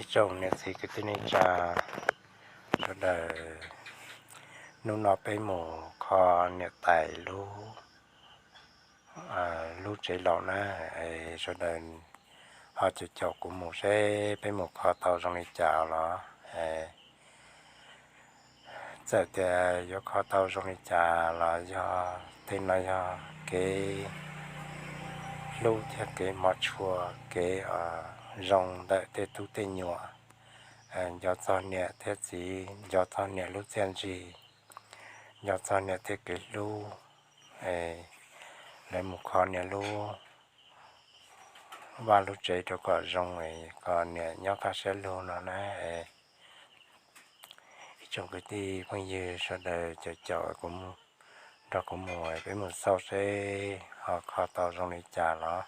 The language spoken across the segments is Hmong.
Ib tsoom niam txiv kwv tij neej tsa sawv daws, hnub no peb mus kho niam tais lub, lub tsev laus na. Sawv daws ho caum caum kuv mus seb peb mus kho tau zoo li cas los. Txawm tias yuav kho tau zoo li cas los yog tej no yog kev hlub thiab kev hmov tshua, kev zoo ntawm tej tub tej nyuam, nco txog niam thiab txiv, nco txog niam lub txiaj ntsig, nco txog niam tej kev hlub. Lawv mus kho niam lub vaj lub tsev rau kom zoo, kom niam nyob kaj siab lug no na. Ib tsoom kwv tij phooj ywg sawv daws caum caum kuv, nrog kuv mus, peb mus xauj seb ho kho tau zoo li cas los.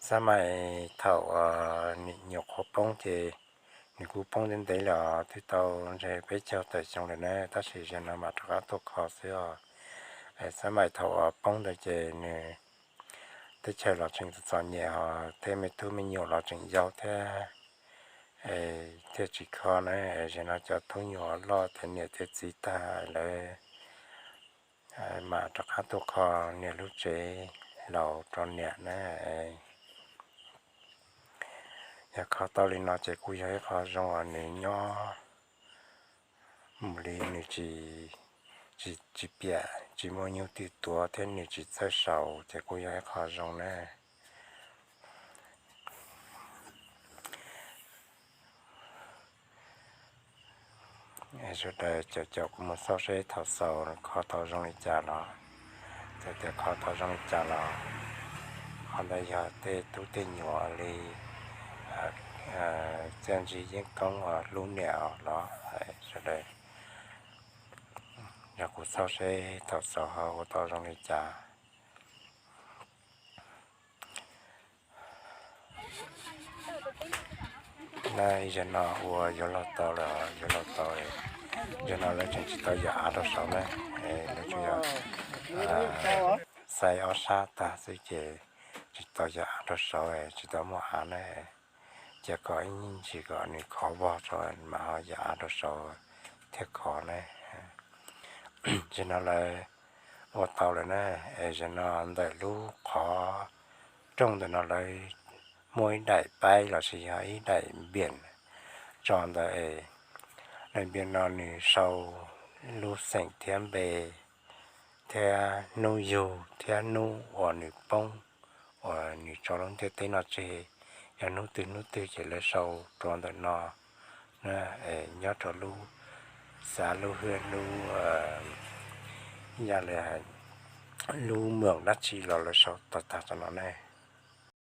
Xab mais thaum nws nyuam qhuav poob ces nws kuj poob ntev ntev los twb tau ntshe peb caug tawm xyoo lawm na, tab sis zaum no mam rov qab tuaj kho xwb os. Xab mais thaum uas poob ntawd ces nws teb chaws los tseem txom nyem hos tej me tub me nyuam los tseem yau thiab, thiaj tsis kho na. Zaum no cov tub nyuam loj tiav niam tiav txiv tag lawm, mam rov qab tuaj kho niam lub tsev laus rau niam na. Yog kho tau li no ces kuj yog ib qho zoo uas nws nyob mus li nws tsis, tsis piam, tsis muaj nyuj twm tuav thiab nws tsis txawj saud ces kuj yog ib qho zoo na. Sawv daws caum caum kuv mus xauj seb thaum xaus kho tau zoo li cas los. Txawm tias kho tau zoo li cas los, qhov ntawd yog tej tub tej nyuam li txiaj ntsig yeeb koob uas hlub niam los. Sawv daws nrog kuv xauj seb thaum xaus ho ua tau zoo li cas. Na, zaum no ua yuav luag tau lawm, yuav luag tau. Zaum no lawv tseem tsis tau yam av rau saud na, lawv tsuas yog xais ob sab tag xwb ces tsis tau yam av rau saud, tsis tau muaj av na. Cia kom ib ntsis kom nws khov vog tso mam ho yam av rau saud thiaj khov na. Zaum no lawv ua tau lawm na, es zaum no ntawm lub qhov rooj ntawm no lawv muaj ib daim paib lossis yog ib daim npiam tso ntawd es daim npiam no nws sau lub xeem thiab npe thiab hnub yug thiab hnub uas nws poob, uas nws tso lub ntiaj teb no tseg, yog hnub twg hnub twg ces lawv sau rau ntawm no. Nyob rau lub xav lub hwj lub, yam li lub moos dab tsi los lawv sau tag tag rau no ne.